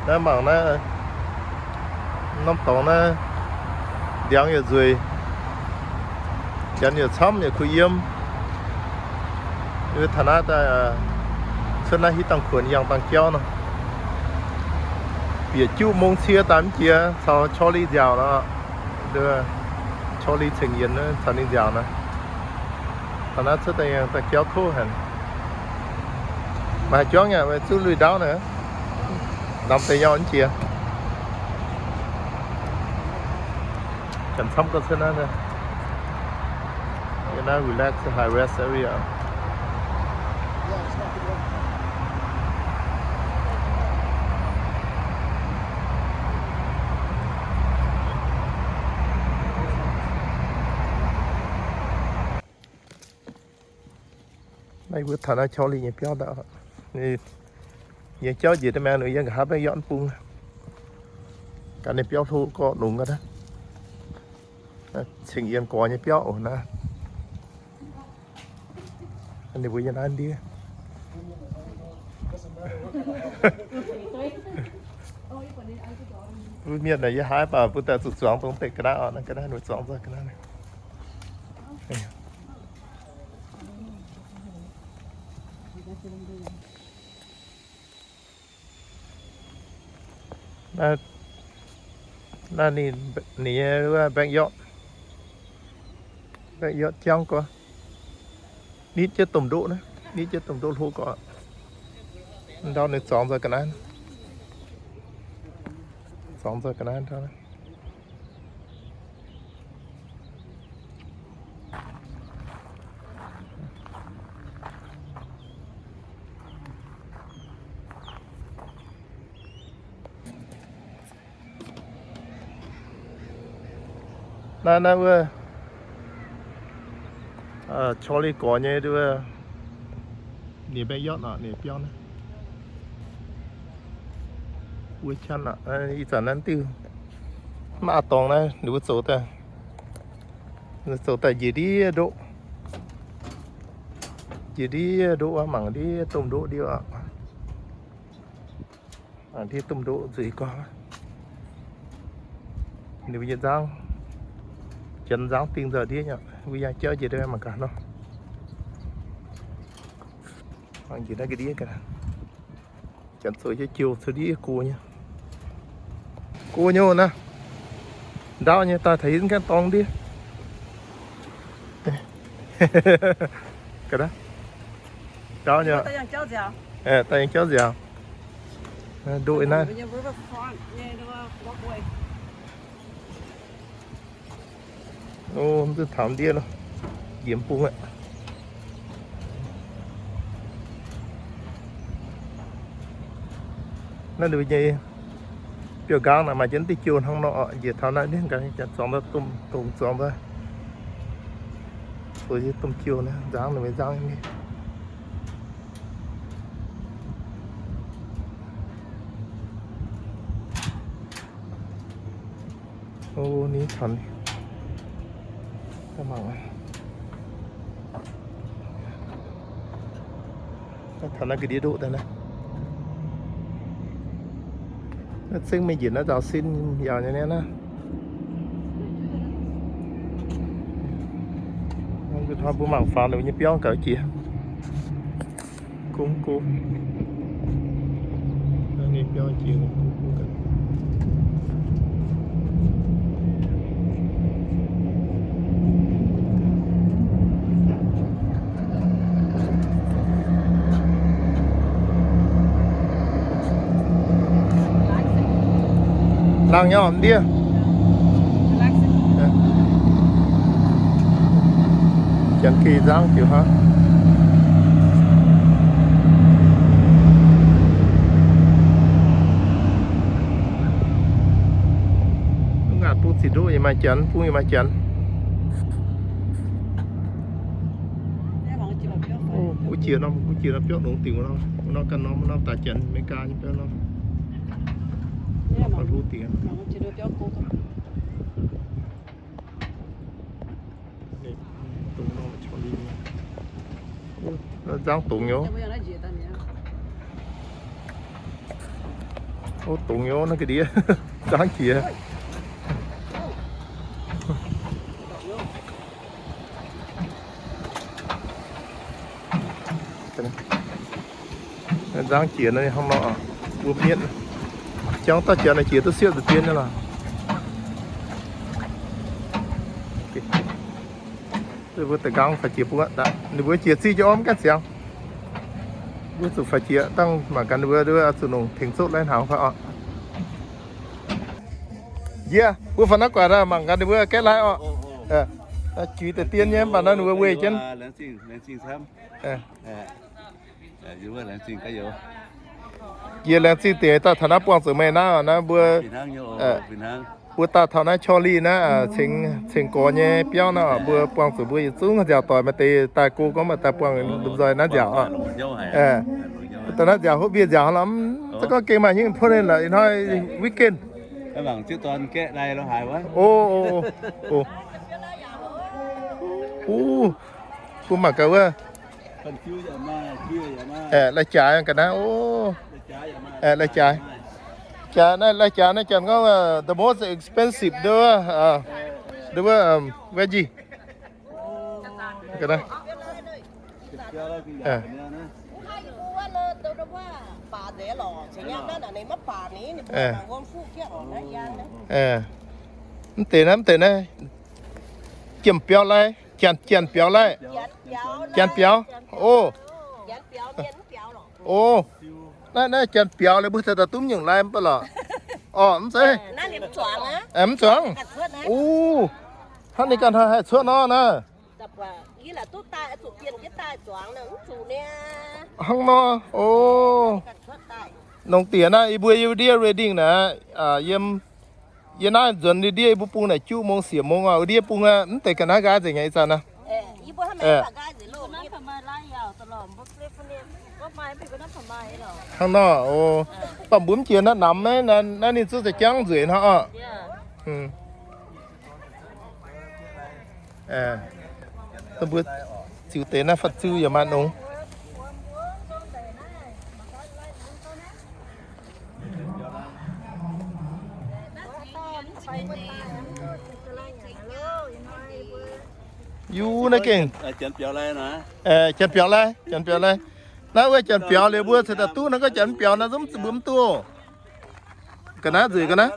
Naaiv mangc naaiv norm dorngx naaiv, ndiangx yaac nzueic, janx yaac camv yaac kuh yiem. Taux naaiv daaih, cuotv naaiv hitv dangh kuonx yangh dangh jauv nor, bieqc juqv mong cie daaih mv jiex caux Charlie nziaauc nor. Charlie ceng yienx caux ninh nziaauc nor. Taux naaiv cuotv daaih yangh dangh jauv tov haic. Maaih haaix juangv yaac zuqv lui ndaauv naaic, ndamv deix nyauv mv jiex. Janx camv gauh cuotv naaiv, yie naaiv relax high rest area. Naaiv mbuo taux naaiv Charlie nyei biauv ndau. Yie jauv njiec daaih maengx nor, yie nqa'haav baeqv yotv bung. Gaax ninh biauv hlo gorqv longx ga'naaiv. Ceng yienx gorx nyei biauv oc naaiv. Ninh mbuo yie naaiv ndiev. Mbuo mienh naaic yie haiz baac mbuo daaih zuqc zuangx dongh deix ga'naaiv oc. Naaiv ga'naaiv ninh zuangx nzengc ga'naaiv. Naaiv ninh, ninh nyei wuov backyard, backyard jangv gorx. Nitv jienv domh ndoqv naaiv, nitv jienv domh ndoqv hlo gorx. Ndau ninh zuangx nzoih ga'naaiv, zuangx nzoih ga'naaiv ndau. Naaiv, naaiv wuov, Charlie gorx nyei wuov, ninh backyard oc, ninh biauv naaiv. Wuov qanv oc, ih zanc naaiv diuh mv aqc dorngx naaiv, ninh mbuo zoux daaih, zoux daaih njiec ndiev ndoqv, njiec ndiev ndoqv, mangc ndiev domh ndoqv ndiev oc. Mangc ndiev domh ndoqv nzueic gorx. Ninh mbuo nyei nzangv, janx nzangv ding nzauh ndiev nyei, mbuo yangh jauv njiec daaih mangc gaax nor. Mangc njiec naaiv ga'ndiev gaax. Janx zoux jienv jiou cuotv ndiev go nyei. Go nyei naaiv. Ndaauv nyei daaih taux hitv gaengh dorngx ndiev. Ga'naaiv. Ndaauv nyei. Daaih yangh jauv nziaauc. Ndoqv naaiv. O, mv zuqc taux ndiev loh. Njiec bung aqv. Naaiv ninh mbuo nyei biouv nqaang naaic maaih jienv diuh jiou hnangv nor oc. Njiec taux naaiv ninh gaax, zuangx daaih domh dongc zuangx daaih, zoux domh jiou naaiv nzangv ninh mbuo nzangv nyei. O, ninh taux, mangc, taux naaiv ga'ndiev ndoqv daaih naaiv. Naaiv zengv mingh njiec naaiv nzaaux sin yaac nyei naaiv. Mbuo mangc faaux ninh nyei biauv gaax jiex. Gong go. Ninh biauv jiex gong go gaax. Laangh nyei oc ndiev. Janx geh nzangv jiuc hnangv. Mv ngaanc bung ziqc ndoqv yaac maaih janx, bung yaac maaih janx. Wuov jiex norm, wuov jiex norm biauv longx dingc wuov nor, wuov norm ganh norm, wuov norm daaih janx America nyei biauv nor. Hlo dingc. Nzangv dongz nyei. Ov, dongz nyei naaiv ga'ndiev, nzangv jiex. Nzangv jiex nor hnangv nor, mbuo mietv. Jangv daaih jiex naaiv jiex duqv siepv nza'dien nyei lorqc. Mbuo da'nqaang faix jiex bun, ninh mbuo jiex zinh jiex orv mv gaengh ziangx. Mbuo zuqc faix jiex dangh mangc gaax ninh mbuo zuqc nongc tengx zuqv lai hnaangx fai oc. Yie mbuo faaux naaiv guaix mangc gaax ninh mbuo gaeqv lai oc. Juiz deix dien nyei mv baac naaiv ninh mbuo weih jienv. Yie laengz zingh deix daaih taux naaiv buangh zuqc meih naaiv, naaiv mbuo, mbuo daaih taux naaiv Chorley naaiv, ceng gorx nyei biauv naaiv, mbuo buangh zuqc mbuo yietc zungv nziaauc doic maaih deix daaih go gorngv maaih daaih buangh lomh nzoih naaiv nziaauc oc. Daaih naaiv nziaauc hopv mbienv nziaauc hnangv lorqc, mv zeiz gorngv gengh maaih hnyouv puotv ninh lorqc, ih hnoi weekend. O, o, o. Mbuo mangc gaax wuov. Lai-jaaix ga'naaiv, o. Lai-jaaix. Jaaix naaiv, lai-jaaix naaiv janx gorngv the most expensive, the veggie. Ga'naaiv. Mv deix naaiv, mv deix naaiv. Janx biaux lai, janx, janx biaux lai. Janx biaux, o. O, naaiv, naaiv janx biaux liuz mbuo cingx daaih duqv nyungc lai mv baac lorqc. Orqc, mv zeiz. Mv zuangx. O, hnangv ninh ganh haih cuotv nor naaiv. Hnangv nor, o. Nongc diex naaiv yie mbuo yiem ndiev Redding naaiv, yiem, yie naaiv nzuonx ndiev yie mbuo bung naaic juqv mong siec mong oc, ndiev bung mv deix ga'naaiv nqaai nzengc aqv ih zanc naaiv. Hnangv nor, o. Mv baac mbuo mv jiex naaiv namx maiv, naaiv ninh zuqv za'jangv nzueic hnangv oc. Mbuo ziux deix naaiv fatv ziux yaac maaih nongx. Yie naaiv gengh janx biaux lai, janx biaux lai. Naaiv wuov janx biaux liuz mbuo cingx daaih duqv naaiv gorngv janx biaux naaiv zungv mbuo mv duqv. Ga'naaiv nzueic ga'naaiv.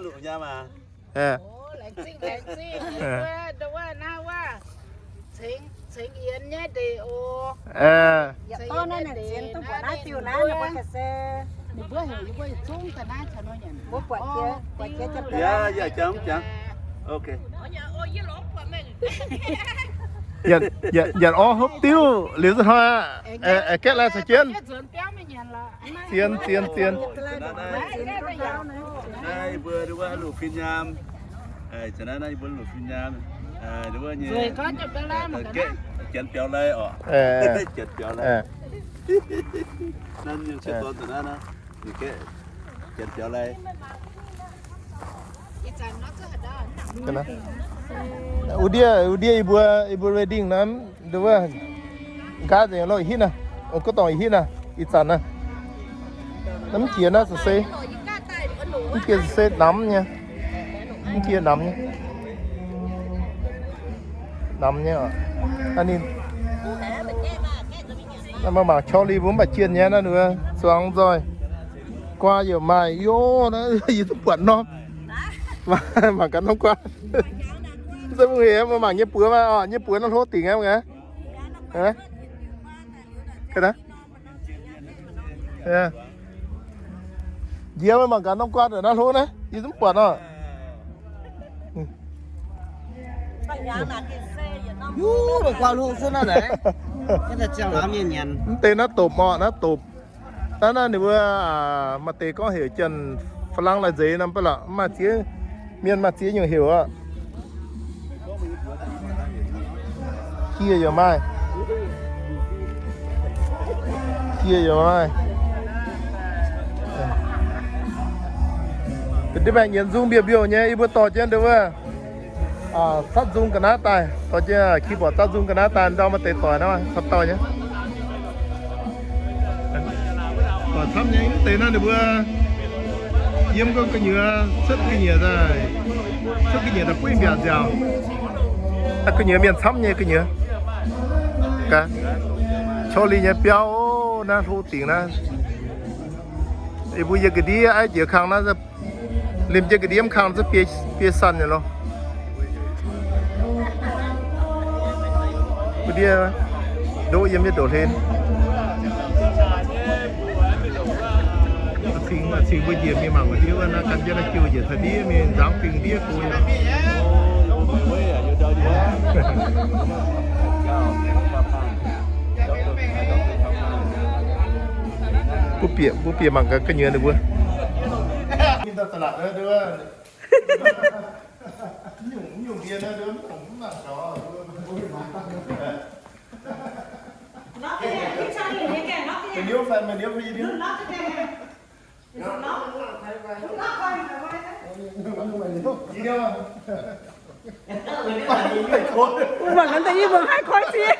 Yaac orv hopv diuv liuz hnoi, gaeqv lai caux jienv. Zien, zien, zien. Naaiv mbuo wuov luv fin nyaam. Naaiv mbuo luv fin nyaam. Wuov nyei, janx biaux lai oc. Janx biaux lai. Naaiv nyei dorn da'naaiv, ninh gaeqv janx biaux lai. Wuov ndiev, wuov ndiev yie mbuo, yie mbuo Redding naaiv, nduov, nqaai nzengc loh hitv naaiv, gunv dorngc hitv naaiv, ih zanc naaiv. Naaiv mv jiex naaiv se, mv jiex se namx nyei, mv jiex namx nyei, namx nyei oc. Naaiv ninh, naaiv mbuo mangc Charlie mbuo mv baac jienh nyei naaiv, nduov, zuangx nzoih. Guaa yaac maaih, yie zungv buatc norm. Mangc gaax norm guaa. Mv zeiz mbuo hec, mbuo mangc nyei buoz maah, nyei buoz naaiv hlo dingc aqv. Njiec mbuo mangc gaax norm guaa ndongc naaiv hlo naaiv, yie zungv buatc oc. Mv deix naaiv dopc oc, naaiv dopc. Naaiv, naaiv ninh mbuo maaih deix gorngv heuc Janx-Faa^lang lai nzeix nor mv baac lorqc, mv maaih ziex, mienh maaih ziex nyungc heuc aqv. Hieh yaac maaih. Hieh yaac maaih. Ndiev baengh nyienz nzung mbiouh mbiouh nyei, yie mbuo dorh jienv ndau wuov, zatv nzung ga'naaiv daaih, dorh jienv keyboard zatv nzung ga'naaiv daaih, ndau maaih deix doic naaiv, camv dauh nyei. Doic camv nyei, mv deix naaiv ninh mbuo Yiem gorngv gu'nyuoz cuotv gu'nyuoz daaih, cuotv gu'nyuoz daaih buov mbiaauc nziaauc. Gu'nyuoz mienh camv nyei gu'nyuoz. Gaax, Charlie nyei biauv naaiv hlo dingc naaiv. Ih mbuo yie ga'ndiev aiv jiex kang naaiv, limh jiex ga'ndiev kang zungv biei, biei sanh nyei lorqc. Mbuo ndiev ndoqv yiem yietc ndoqc hlen. Cingx, cingx mbuo njiec mingh mangc wuov ndiev wuov naaiv gan jienv naaiv jiu njiec taux ndiev mingh nzangv fingx ndiev go yaac. Mbuo bieqc, mbuo bieqc mangc gaax gu'nyuoz ninh mbuo. Mangc gaax da'nyeic mbuo haih koi sic.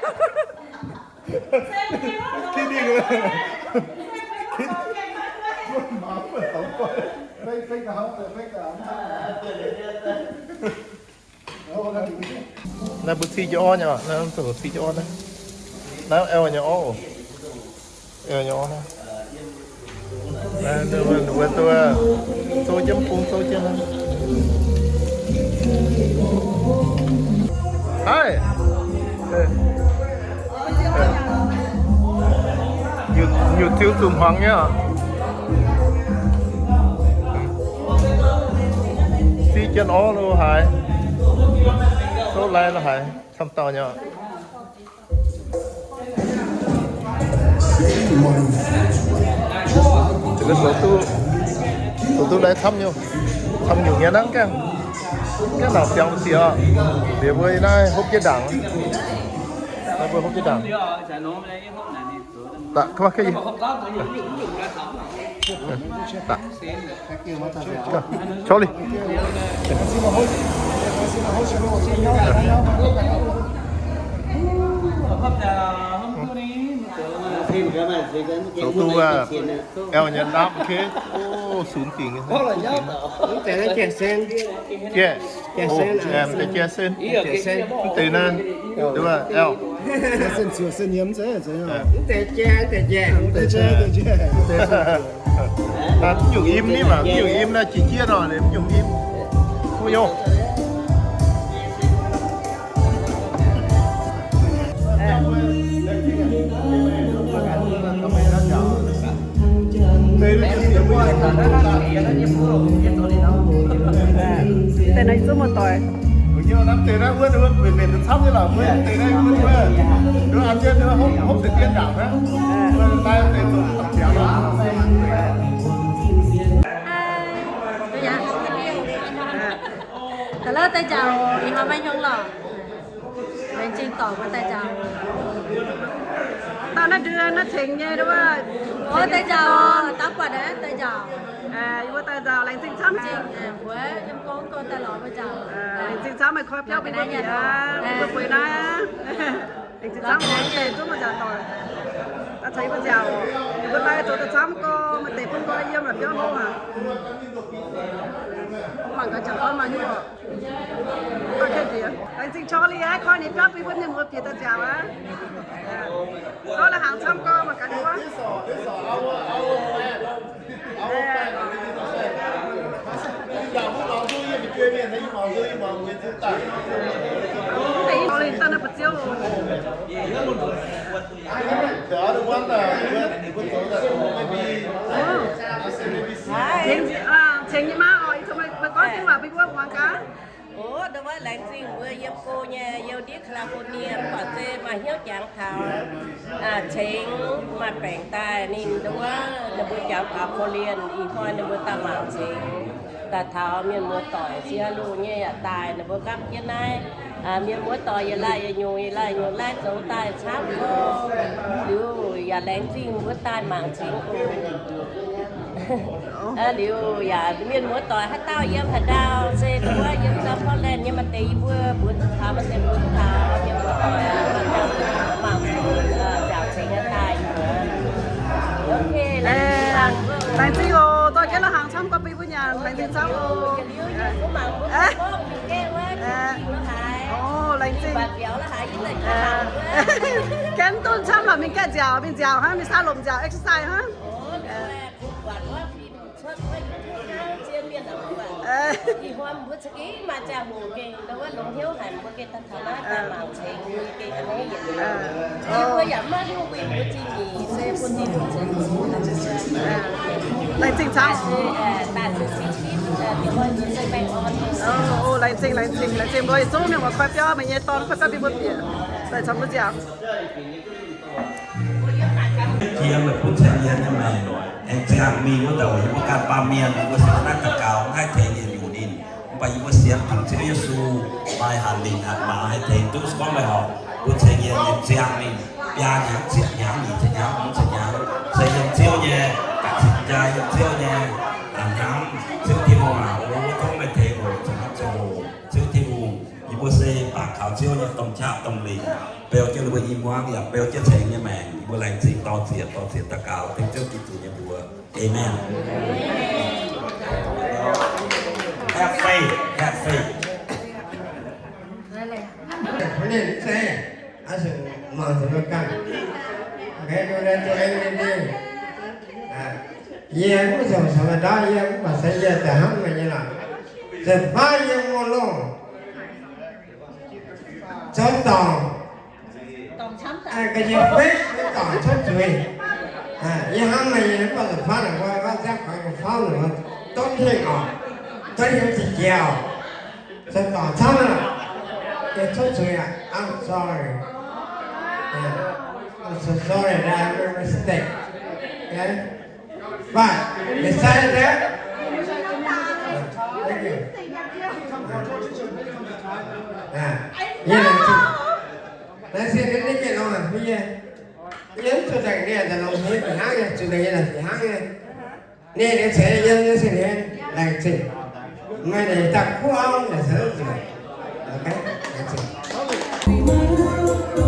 Naaiv mbuo cih jienv orv nyei oc. Naaiv mbuo cih jienv orv naaiv. Naaiv eo nyei orv oc. Eo nyei orv naaiv. Naaiv ninh mbuo, ninh mbuo duqv zouv jienv bung zouv jienv naaiv. Haiv. Nyutc, nyutc ziux zuqc hmuangx nyei oc. Cih jienv orv lo haaix. Zouv lai lo haaix. Camv dauh nyei oc. Zoux duqv, zoux duqv lai camv nyungc, camv nyungc nyei hnangv gaengh, gaengh ndaangc ziangx mbu'ziex oc. Liuz mbuo naaiv hopv jienv ndaangc. Naaiv mbuo hopv jienv ndaangc. Da'kmv kei. Da'Charlie. Zoux duqv aqv. Eo nyei napv, okay. O, sunx dingc. Jai, jai sen. Mv deix naaiv, eo. Mv nyungc im ni maah, mv nyungc im naaiv jiex jieqv nor, mv nyungc im. Kuv nyungc. Deix naaiv zuov muoz-doic. Deix naaiv wuov, wuov mbenc mbenc camv nyei lorqc, wuov deix naaiv wuov, wuov, wuov an jienv wuov hopv, hopv deix dien ndaangc hnangv. Wuov naaiv deix zoux duqv dangx ziangx lorqc. Hello, daaih njaaux, ih hnoi maiv hnyouv lorqc. Laengz zingh dorc mbuo daaih njaaux. Dauh naaiv ndie naaiv tengx nyei wuov. Daaih njaaux, dangv buatc naaiv daaih njaaux. Yie mbuo daaih njaaux, laengz zingh camv. Mbuo yiem gong gorx daaih lorz mbuo njaaux. Laengz zingh camv, meih koi biauv bun mbuo bieqc aqv, mbuo bueix naaiv. Laengz zingh camv, mbuo deix duqv mbuo njaaux doic. Daaih caux yie mbuo njaaux. Mbuo daaih zoux daaih camv gorx, meih deix bun mbuo yiem la'biauv hlo aqv. Mangc gaax, jangx gorn maaih nyungc oc. Laengz zingh Charlie aqv, koi ninh biauv bun mbuo mienh muoz bieqc daaih njaaux aqv. Zorqv la'hnaangx camv gorx mangc gaax wuov. Charlie daaih naaiv bu'ziouv. Tengx, tengx nyei maa oc, ih zanc meih gorngv Dingc Waac bun mbuo muangx gaax. Oc, ndau wuov laengz zingh mbuo yiem go nyei, yiem ndiev California, mv baac se maaih hnyouv jangx taux cengx maaih baengc daaih ninh ndau wuov ninh mbuo jangx taux Portland, ih hnoi ninh mbuo daaih mangc cengx, daaih taux mienh muoz-doic siex loz nyei yaac daaih, ninh mbuo nqaapv jienv naaiv. Mienh muoz-doic yietc laih yietc nyungc, yietc laih nyungc laih zoux daaih camv gorx. Liuz yaac laengz zingh mbuo daaih mangc cengx oc. Liuz yaac mienh muoz-doic haaix dauh yiem haaix ndau se wuov yiem Portland nyei maaih deix yie mbuo mbuox duqv taux, maaih deix mbuox duqv taux, mienh muoz-doic mangc cengx, njaaux cengx daaih. Laengz zingh oc, dorh jienv la'hnaangx camv gorx bun mbuo njaaux. Laengz zingh camv oc. Laengz zingh. Gaengh dunh camv lorqc, mingh gaengh nziaauc, mingh nziaauc hnangv, mingh saax lomc nziaauc, exercise hnangv. Laengz zingh camv. Laengz zingh, laengz zingh, laengz zingh mbuo yietc zungv mienh muoz-doic, koi biauv meih nyei dorn, koi biauv mbuo bieqc daaih caux mbuo nziaauc. Jiex meih bun ceng yie nyei maengc, aengx ziangh mingh wuov dauh yie mbuo ganh baamh mienh, yie mbuo sienx naaiv daux gaux mv haih tengx yie nyungc ninh. Mv baac yie mbuo sienx Ziouv Yesu maaih hatc lingc hatc maaz haih tengx duqv, se gorngv meih horpc bun ceng yie nyei ziangh mingh biaa hnyangx, ziepc hnyangx, nyic ziepc hnyangx, hmz ziepc hnyangx, se yiem Ziouv nyei, ga'cing jaa yiem Ziouv nyei, hnamv Ziouv Tin-Hungh aac, o, tov meih tengx oc, caux hnamv Ziouv oc. Ziouv Tin-Hungh, yie mbuo se bangc kaux Ziouv nyei domh qaqv domh lingc, beu jienv ninh mbuo i hmuangv yaac beu jienv ceng nyei maengc. Yie mbuo laengz zingh dor-ziec, dor-ziec daux gaux dengv Ziouv Giduc nyei mbuox. Amen. Have faith, have faith. Yie mv zuqc caux meih ndaauv, yie mv baac se yie daaih hnamv meih nyei lorqc. Zeiz baav yie mbuo loh zoux dorngc, ga'nyiec feiv zoux dorngc cuotv zuiz. Yie hnamv meih nyei mv baac zuqc faanv naaic mbuo gorngv ziangv kuaix ga'faauv nor, don't hate oc, don't hate ziqc jiex oc. Zoux dorngc camv aqv. Yie cuotv zuiz aqv. I'm sorry. I'm so sorry that I made a mistake. But besides that, thank you. Yie laengz zingh, laengz zingh ninh nyei longx aqv, yie, yie mv zuqc daaih ninh daaih longx hmien fih hnangv nyei, zuqc daaih yie laengz fih hnangv nyei. Ninh, ninh ceix yiem nyei sin hmien laengz zingh. Meih ninh daaih kuv auv yaac ceix zuqc.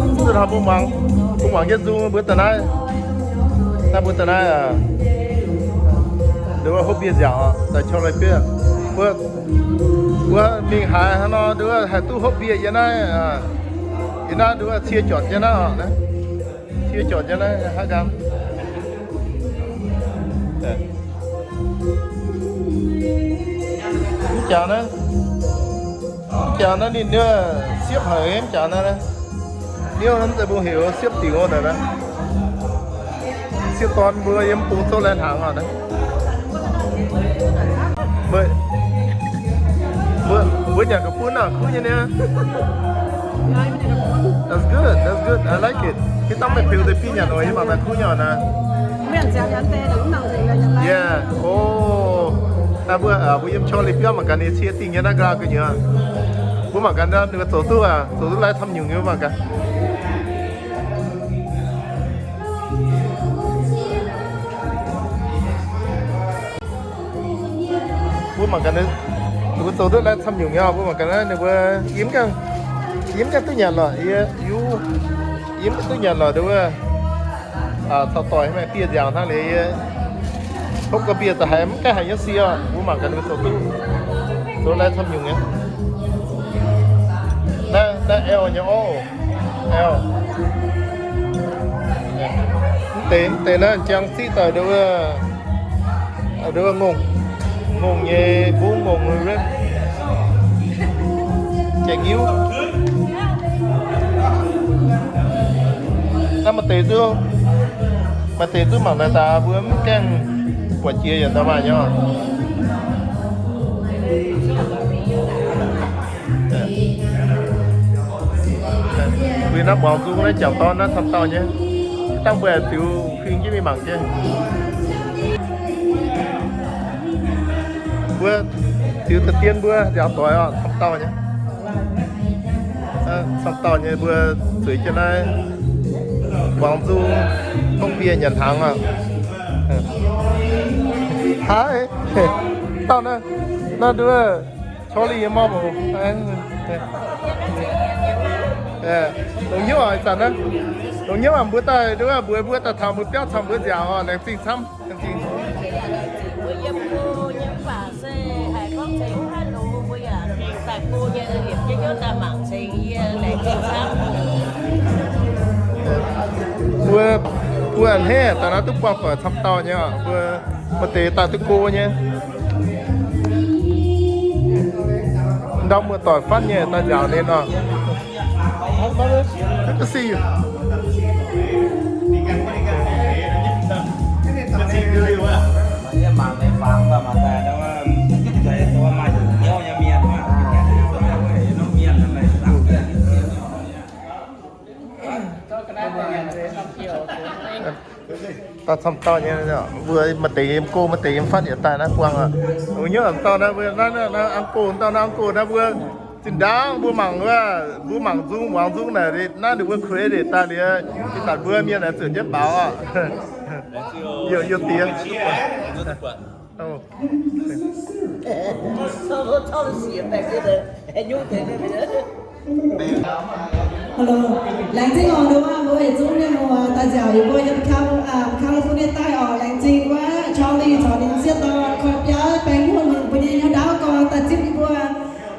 Mv zuqc hnamv mbuo muangx, mbuo muangx jienv nzung mbuo da'naaiv. Naaiv mbuo da'naaiv, nduov hopv bieqc nziaauc, daaih qor lai bieqv. Mbuo, mbuo mingh haaix hnangv nor, nduov haih duqv hopv bieqc yiem naaiv. Yiem naaiv nduov cie jorc jienv naaiv oc. Cie jorc jienv naaiv haaix nqaang. Mv jaax naaiv, mv jaax naaiv ninh siepv haic, mv jaax naaiv, niouv mv zeiz mbuo heuc siepv dingc wuov deix naaiv. Sieqv dorn mbuo yiem bung zouv laih hnaangx oc. Mbuo nyanc ga'bun naaic kuv nyei niaa. That's good, that's good. I like it. Ih dangh meih peux deix biei nyanc oc, yie mangc naaiv kuv nyei oc naaiv. Yeah, o. Naaiv mbuo, mbuo yiem qor lai biauv mangc gaax ninh cie dingh nyei naaiv nqaang gu'nyuoz. Mbuo mangc gaax ninh mbuo zoux duqv, zoux duqv lai camv nyungc nyei mangc gaax. Mbuo mangc gaax, ninh mbuo zoux duqv lai camv nyungc nyei. Mbuo mangc gaax naaiv ninh mbuo yiem ganh, yiem ganh duqv nyanc lorqc, yie, yie mv duqv nyanc lorqc, ninh mbuo caux doic maaih bieqc nziaauc hnangv liuz, yie hopv gau bieqc daaih haiz mv gaengh haiz nyei sie oc. Mbuo mangc gaax ninh mbuo zoux duqv, zoux lai camv nyungc nyei. Naaiv, naaiv L nyei oc. L. Mv deix, mv deix naaiv jangx ziqv daaih nduov, nduov ngongh, ngongh nyei mbungv ngongh, jiex ngiuv. Naaiv maaih deix zuqc, maaih deix zuqc mangc naaic daaih mbuo mv gaengh buatc jiex yaac ndau maaih nyei oc. Mbuo naaiv muangx nzung naaiv jangc dorn naaiv camv dauh nyei. Dangh mbuo aengx ziux huing jienv mingh mangc jienv. Mbuo ziux da'dien mbuo nziaauc doic oc, camv dauh nyei. Camv dauh nyei mbuo zueiz jienv naaiv muangx nzung, hopv bieqc nyanc hnaangx oc. Haaix dauh naaiv, naaiv nduov Charlie nyei mor oc. Longc hnyouv ih zanc naaiv, longc hnyouv mbuo daaih nduov mbuox mbuo daaih taux mbuo biauv caux mbuo nziaauc oc. Laengz zingh camv, laengz zingh. Mbuo, mbuo a'hneiv daaih naaiv duqv buangh doic camv dauh nyei oc. Mbuo maaih deix daaih duqv go nyei. Ndau muoz-doic fatv nyei daaih nziaauc ninh oc. Good to see you. Daaih camv dauh nyei, mbuo maaih deix yiem go, maaih deix yiem fatv yietc daaih naaiv buangh oc. Wuov nyungc dauh naaiv mbuo naaiv, naaiv, naaiv uncle, dauh naaiv uncle naaiv mbuo zinh ndaangc mbuo mangc wuov, mbuo mangc nzung muangx nzung naaic naaiv ninh mbuo creative daaih liuz, ih zanc mbuo mienh naaic zuotc jienv baaux oc. Youh diex. Hello, laengz zingh oc, nduov mbuo yietc zungv mienh muoz daaih nziaauc yie mbuo yiem Cal-, California daaih oc. Laengz zingh wuov Charlie caux ninh sieqv dorn koi biauv baeng hungh mingh mbuo nyei hnyouv ndaauv gorn daaih zipv yie mbuo,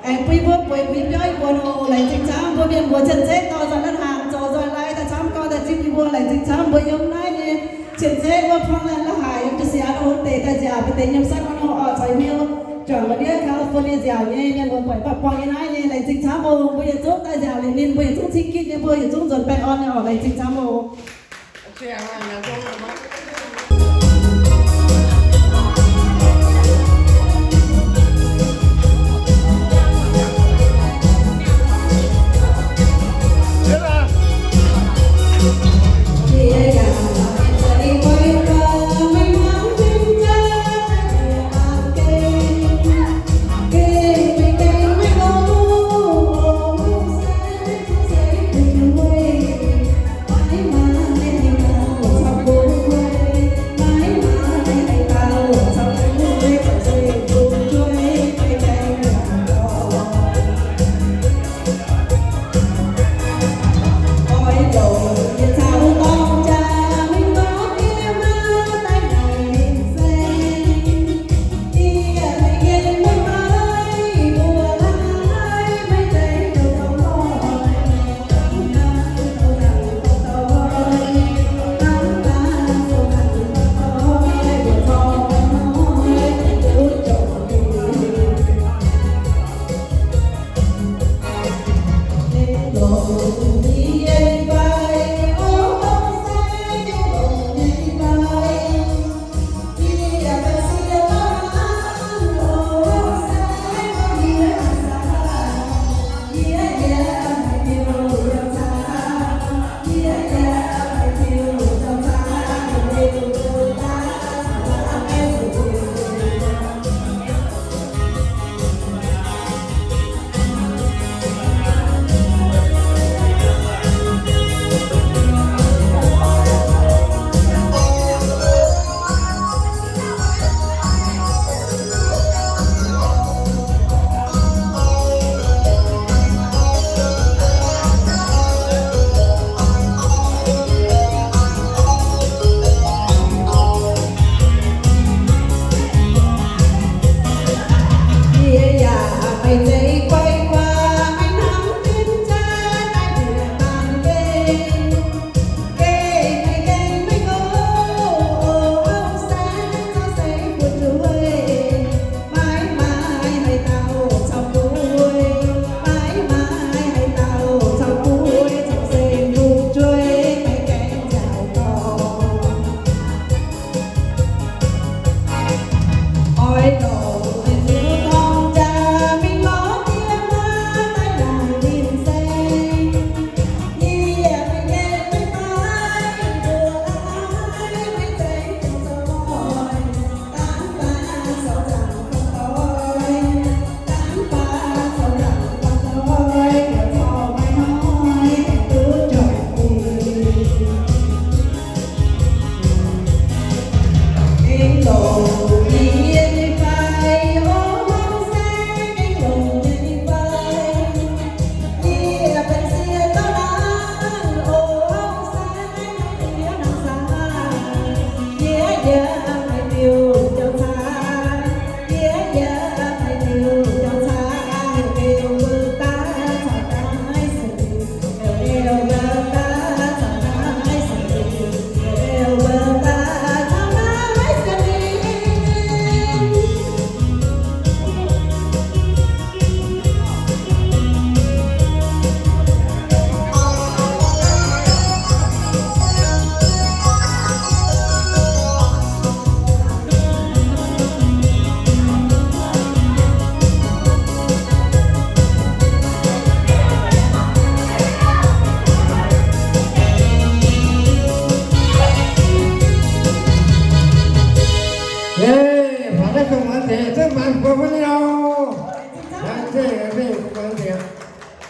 aengx bun yie mbuo bueix mbuo nyei biauv yie mbuo nor. Laengz zingh camv mbuo mienh muoz cien-ceqv dorh nzoih natv hnaangx zoux nzoih lai daaih camv gorn daaih zipv yie mbuo. Laengz zingh camv mbuo yiem naaiv nyei cien-ceqv wuov Portland la'haic, yiem Seattle deix daaih nziaauc, maaih deix yiem Sacramento oc, caux yiem hnyouv juangc mbuo ndiev California nziaauc nyei mienh muoz buatc buangh nyei naaiv nyei. Laengz zingh camv oc, mbuo yietc zungv daaih nziaauc liuz ninh, mbuo yietc zungv cing gitv nyei, mbuo yietc zungv nzuonx baengh orn nyei oc. Laengz zingh camv oc.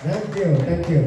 Thank you, thank you.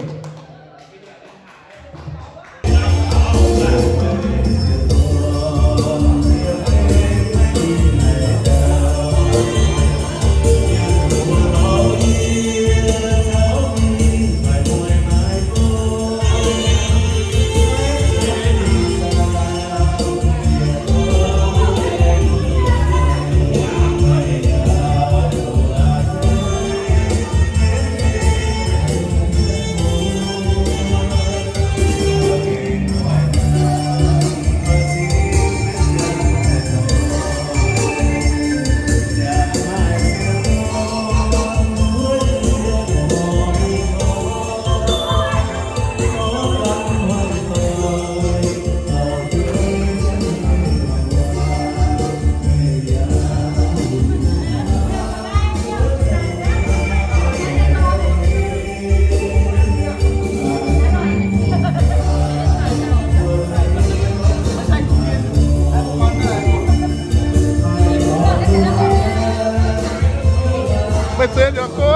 Meih zueiz nduqc go aqv.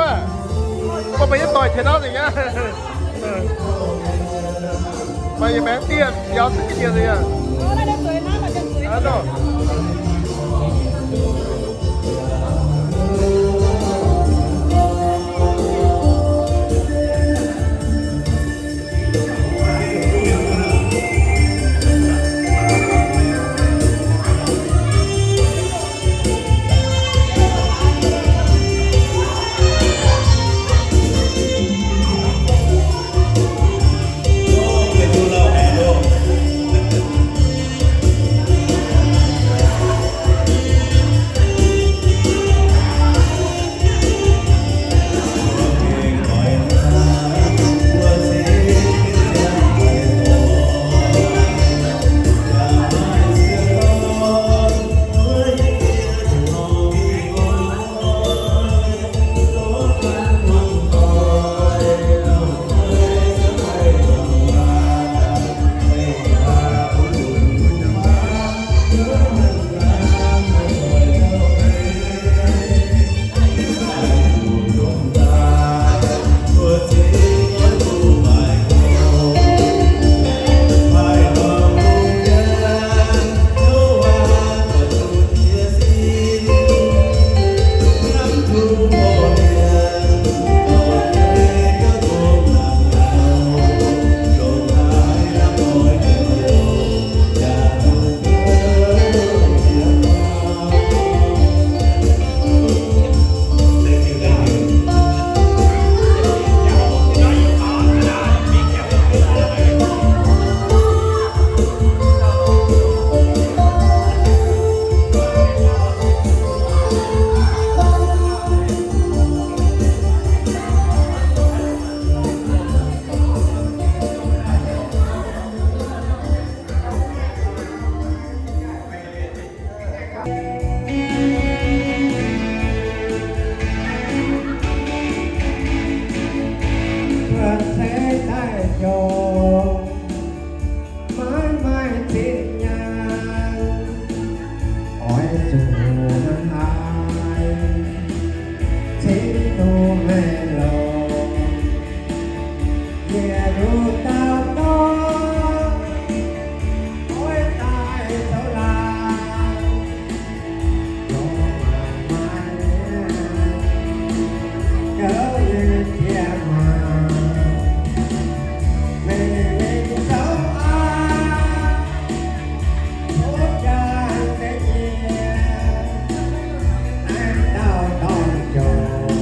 Mbuo maiv yietv doic taux nor nzengc aqv. Maaih yietc maengx dieh biaux ziex njiec nzengc aqv. Maiv maaih zinh nyaanh oix zuqc haiz cingx duqv meih longc. Yie nduqc dauh dorn oix daaih zoux laangz, lorz maaih maaih mienh zoux nyei jiex maac, meih mingh zoux aqv. Tov jangx deix nyie, naaiv dauh dorn-jong,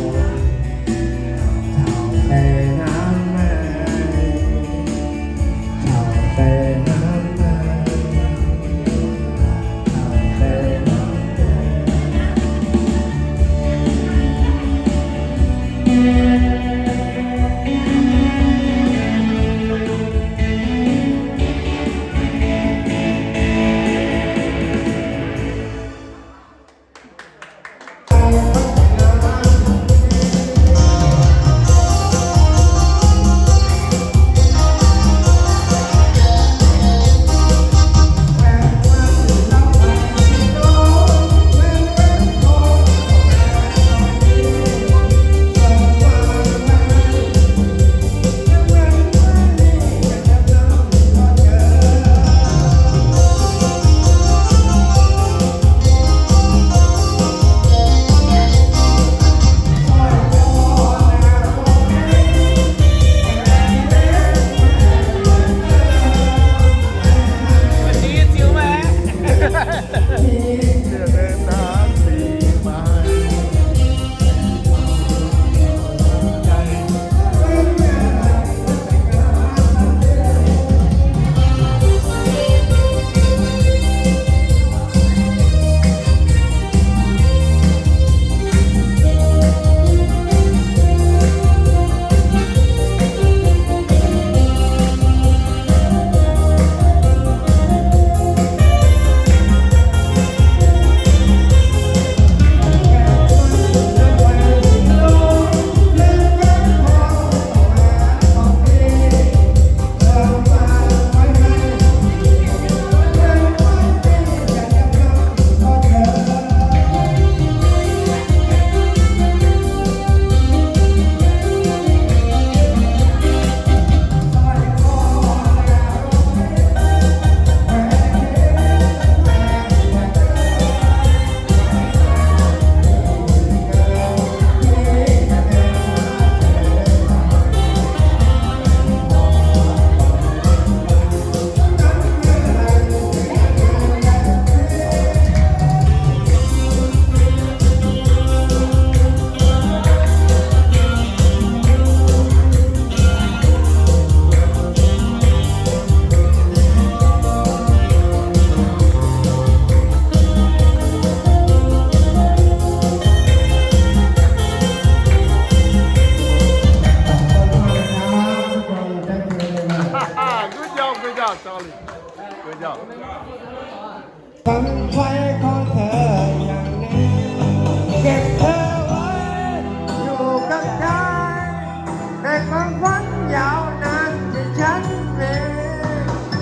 Fai koi taux yangh ninh, เก็บเธอไว้อยู่กับฉัน ในความฝันยาวนานที่ฉันมี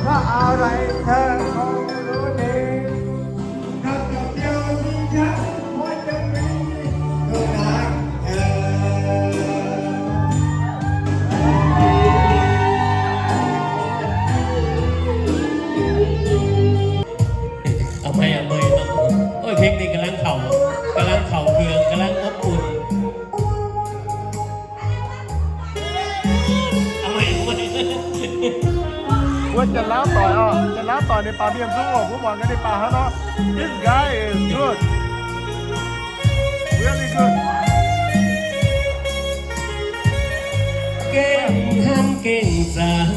เพราะอะไรเธอคงรู้ดี คำตอบเดียวที่ฉันควรจะมี คือรักเธอ เอาใหม่ เอาใหม่ โอ้ย เพลงนี้กำลังเข้า กำลังเข้าเครื่อง กำลังอบอุ่น เอาใหม่ เอาใหม่ Wuov Janx-Laauv doic oc, Janx-Laauv doic ninh baaux mienh nzung oc, mbuo muangx gaax ninh baaux hnangv nor. This guy is good. Really good. Gengh hnamv gengh zaangc,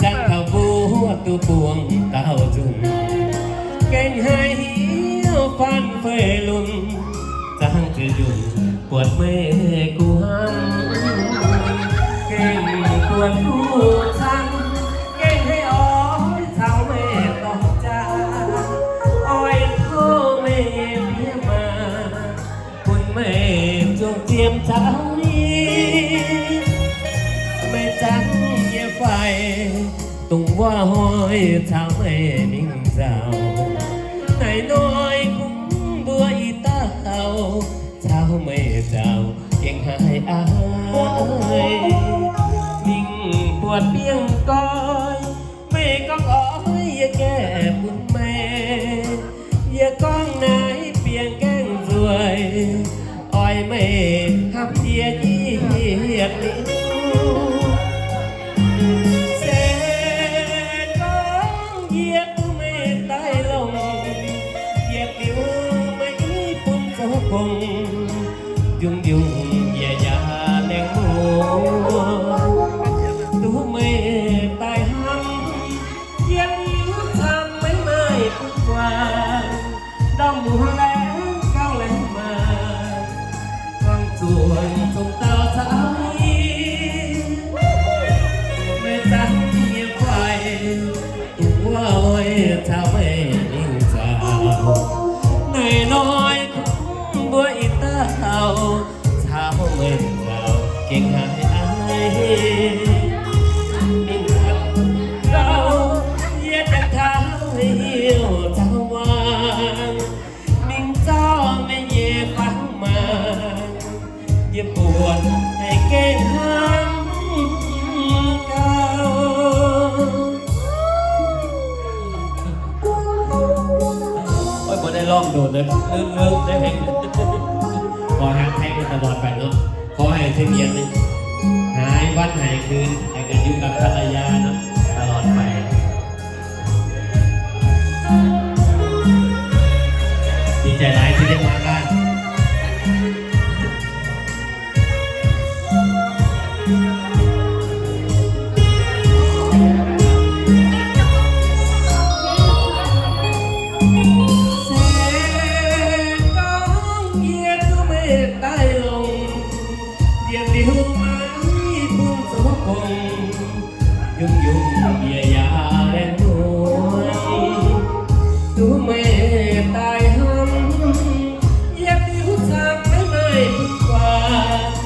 zaangc taux mbuo duqv buangh dauh nzunc. Gengh haiz hnyouv faanv feix lunx, zaangc ziepc nzunc buatc meih gu hnamv. Gengh buatc duqv camv, gengh haiz oix caux meih dorh jaa, oix tov meih nyei fiev maa, bun meih zuqc ziemx caux yie. Meih zanc yie fai dongh wuov hnoi caux meih mingh nzauh. Naaiv hnoi kungx mbuo ih dauh caux meih nzauh gengh haiz aiv. Mingh buatc biengh goiv, meih gorngv oix yie gaeqv bun meih. Yie gorngv naaiv biengh gaengh nzueic, oix meih hnamv yie njiec liuz. Se gorngv yie duqv meih daaih longc, yietc liuz meih bun zoux gong, njungc-njungc yie yaac laengz muoz, duqv meih daaih hnamv. Yiem yiuc camv maiv maaih bun guangc, ndorm muoz laengz gauh laengz maah, gorngv zuqc zong dauh caux yie. Meih zanc yie fai dongh wuov hnoi caux meih mingh nzauh. Naaiv hnoi kungx mbuo ih dauh caux meih nzauh gengh haiz aiv. Mingh gauh yie daaih taux meih heuc caux waangc, mingh zorqv meih nyei fangx maanc, yie buatc haiz gengh hnamv gauh. Ôi, mbuoได้ร้องโดดเลย เริ่ม เริ่มได้เพลง ขอให้เพลงมันตลอดไปเนาะ ขอให้เช่นเดียวนี้ หายวันหายคืน ให้กันอยู่กับภรรยาเนาะ ตลอดไป ดีใจหลายที่ได้มาบ้าน Se gorngv yie duqv meih daaih longc, yietc liuz maiv bun zoux gong, yungh yungh yie yaac laengz mueiz, duqv meih daaih hnamv. Yietc liuz camv maiv maaih bun guangc,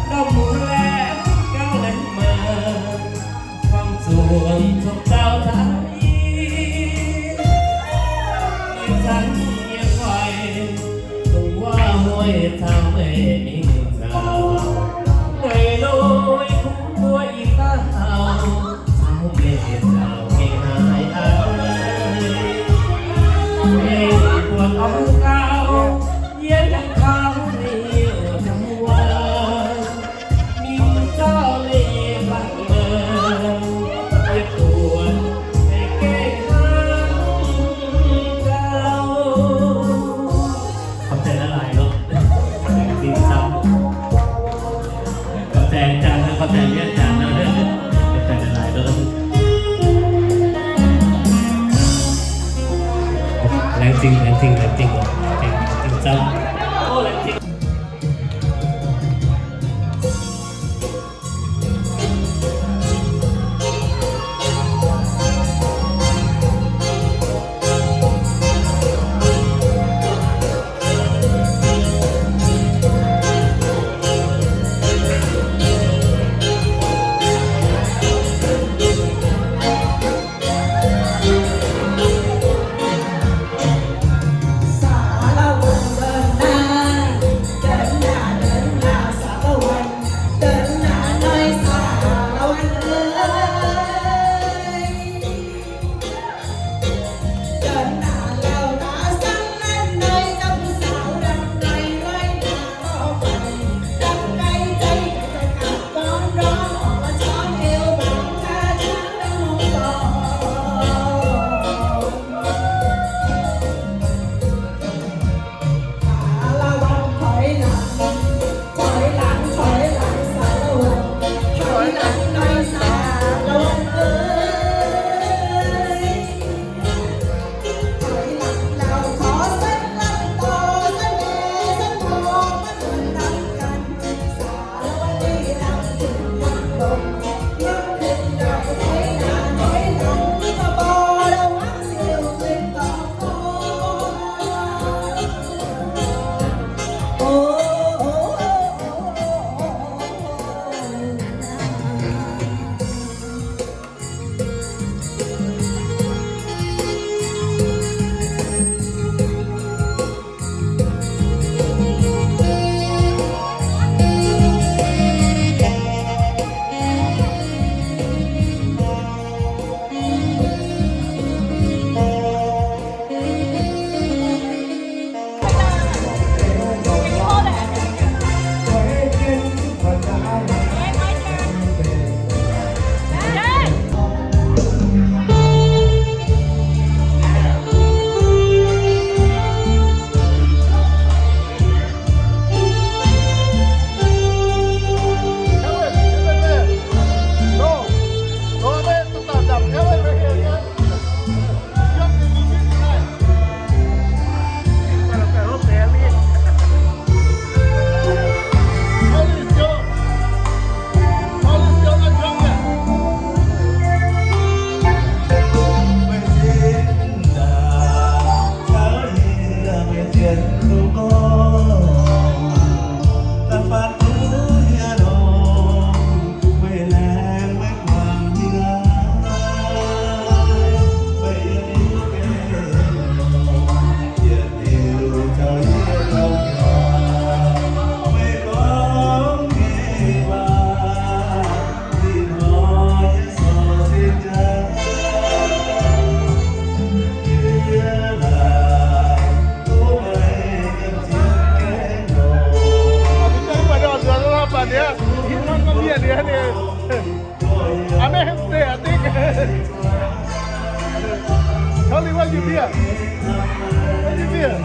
ndorm muoz laengz gauh laengz maah, gorngv zuqc zong dauh caux yie. Meih zanc yie fai dongh wuov hnoi caux meih mingh nzauh. Naaiv hnoi kungx mbuo ih dauh caux meih nzauh gengh haiz aiv. Meih buatc orn gauh, yie daaih taux meih heuc caux waangc, mingh zorqv meih nyei fangx maanc, yie buatc meih gengh hnamv gauh. ขอบใจหลายๆ เนาะ จริงๆ ครับ Charlie, where you been? Where you been?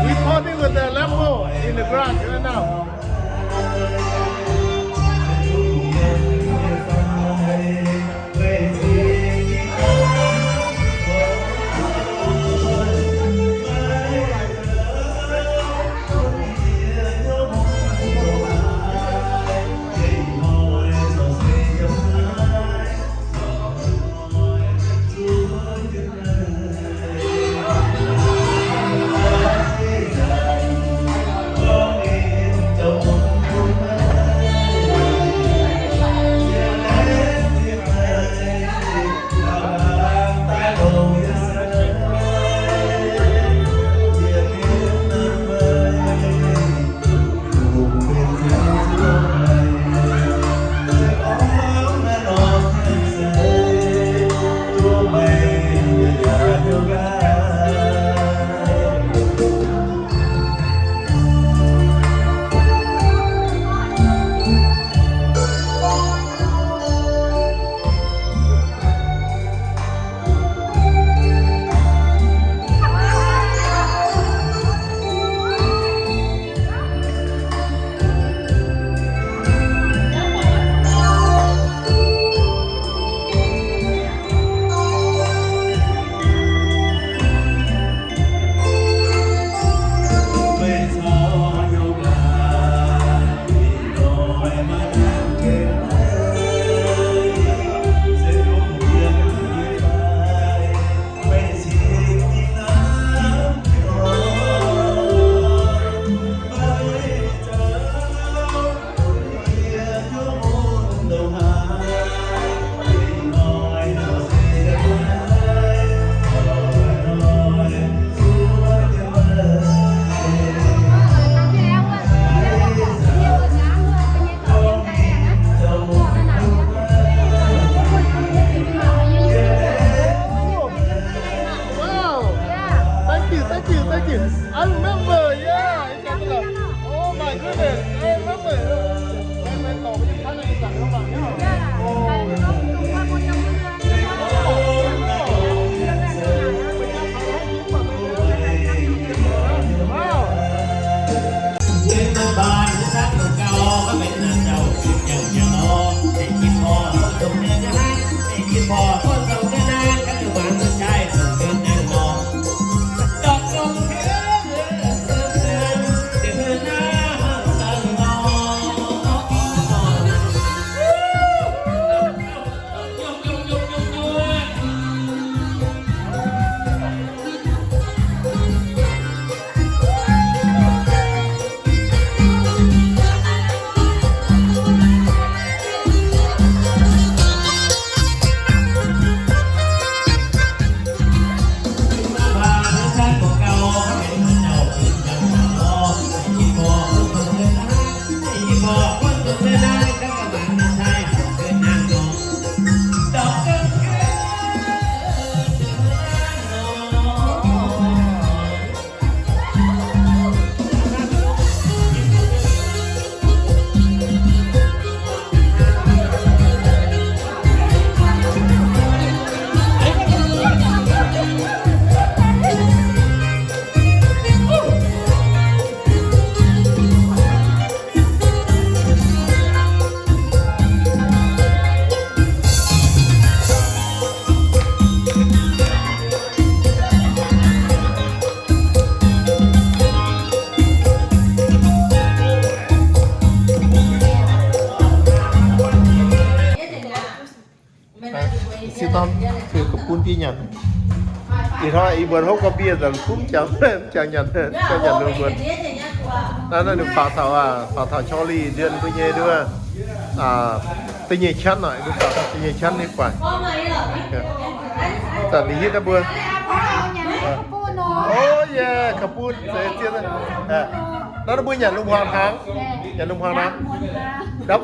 We party with the Lambo in the garage right now. Wow. Thank you, thank you, thank you. I remember, yeah. Oh my goodness, I remember. Wow. Sieqv dorn, kaux bun biei nyanc. Ih hnoi ih mbuo hopv gorngv biei nzanc, mv jangx, mv jangx nyanc, jangx nyanc lungh mbuonx. Naaiv, naaiv ninh faaux taux, faaux taux Charlie nzuonx mbuo nyei nduov, da'nyeic qanv nor, ninh faaux taux da'nyeic qanv nyei gu'nguaaic. Zanc ninh hitv naaiv mbuo. Oh yeah, kaux bun, zeiz zien. Naaiv ninh mbuo nyanc lungh hmuangx hnaangx. Nyanc lungh hmuangx nor.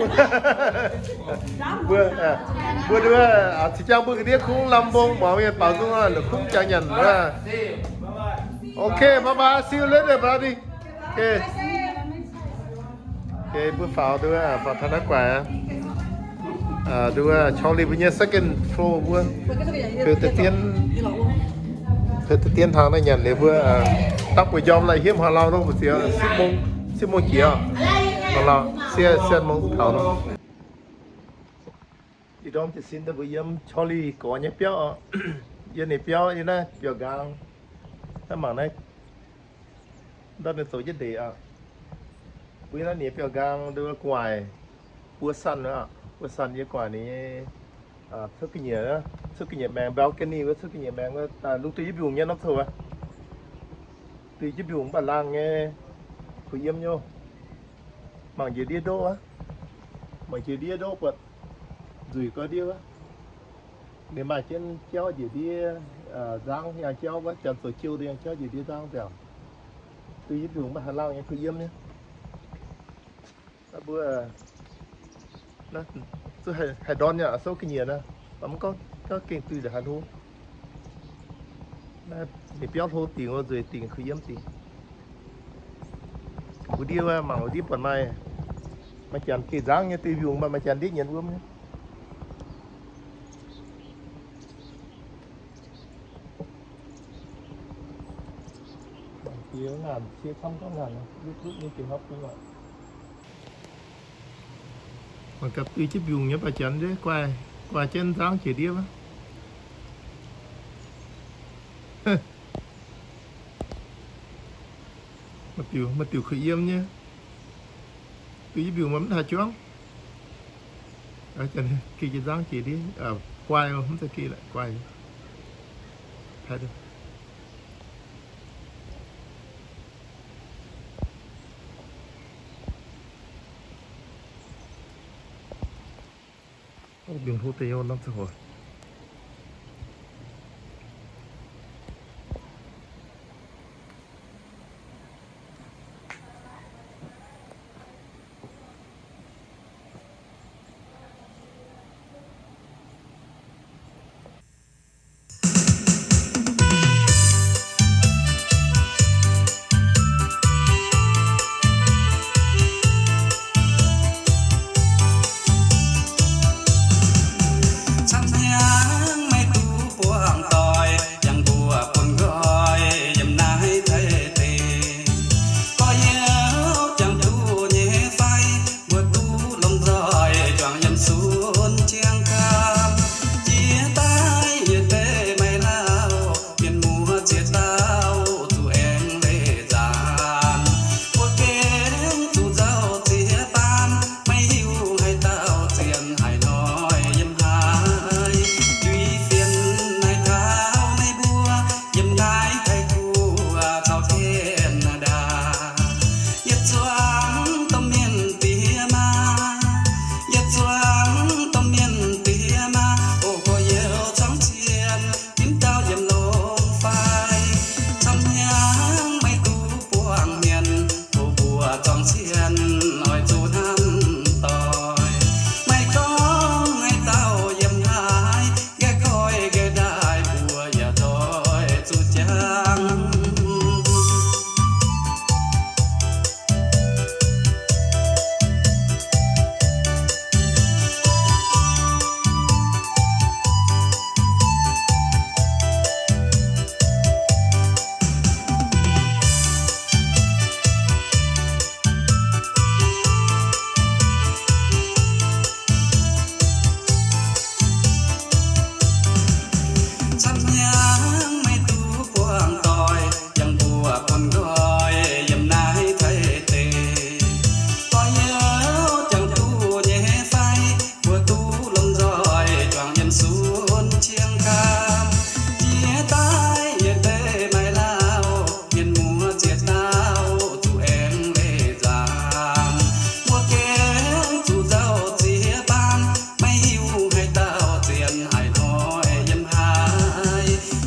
Mbuo, mbuo nduov, zinh jangv mbuo ga'ndiev kungx lamh mbong muangx mienh baaux nzung, la'kuqv jangx nyanc. Ok, bye bye, see you later, buddy. Ok. Ok, mbuo faaux nduov, faaux taux naaiv guaix aqv. Nduov, Charlie mbuo nyei second floor mbuo, heuc deix dien, heuc deix dien hnaangx naaiv nyanc liuz mbuo dapv buoz njormh lai hietv hmuangx lauh nor mbu'ziex, sipv mungz jiex, hmuangx lauh siepv, siepv mungz taux nor. Ih ndorm jiez sin daaih mbuo yiem Charlie gorx nyei biauv oc. Yiem ninh biauv yiem naaiv biauv nqaang. Naaiv mangc naaiv, ndortv ninh zoux jienv ndeic aqv. Mbuo yiem naaiv ninh biauv nqaang nduov gu'nguaaic buo sanh aqv. Buo sanh yiem gu'nguaaic ninh nyei cuotv ga'nyiec, cuotv ga'nyiec maengx, balcony wuov cuotv ga'nyiec maengx wuov, lungh duih jienv mbiungc nyei norm coc aqv. Duih jienv mbiungc mv baac laangh nyei, kuh yiem nyei. Mangc njiec ndiev ndoqv aqv. Mangc njiec ndiev ndoqv buatc nzueic gau ndiev wuov. Ninh maaih jienv jauv njiec ndiev, nzangv yangh jauv wuov, janx zoux jiu daaih yangh jauv njiec ndiev nzangv nziaauc. Duih jienv mbiungc mv baac haih laangh nyei, kuh yiem nyei. Mbuo zuqc haih ndorn nyei, souv ga'nyiec naaiv, mv gorngv gengh duih ndongc haaix hlo. Naaiv ninh biauv hlo dingc wuov, nzueic dingc, kuh yiem dingc. Wuov ndiev wuov, mangc wuov ndiev buatc maaih, maaih janx geh nzangv nyei duih mbiungc, maaih, maaih janx ndiev nyienz wuom nyei. Mangc gaax duih jienv mbiungc nyei baac janx ndiev guaaih, guaaih jienv nzangv jiex ndiev wuov. Maaih diuc, maaih diuc kuh yiem nyei. Duih jienv mbiungc maaih mv haaix juangv. Geh jienv nzangv jiex ndiev, guaaih mv zeiz geh la'guaaih. Mbiungc hlo deix nyei norm ziangh hoc.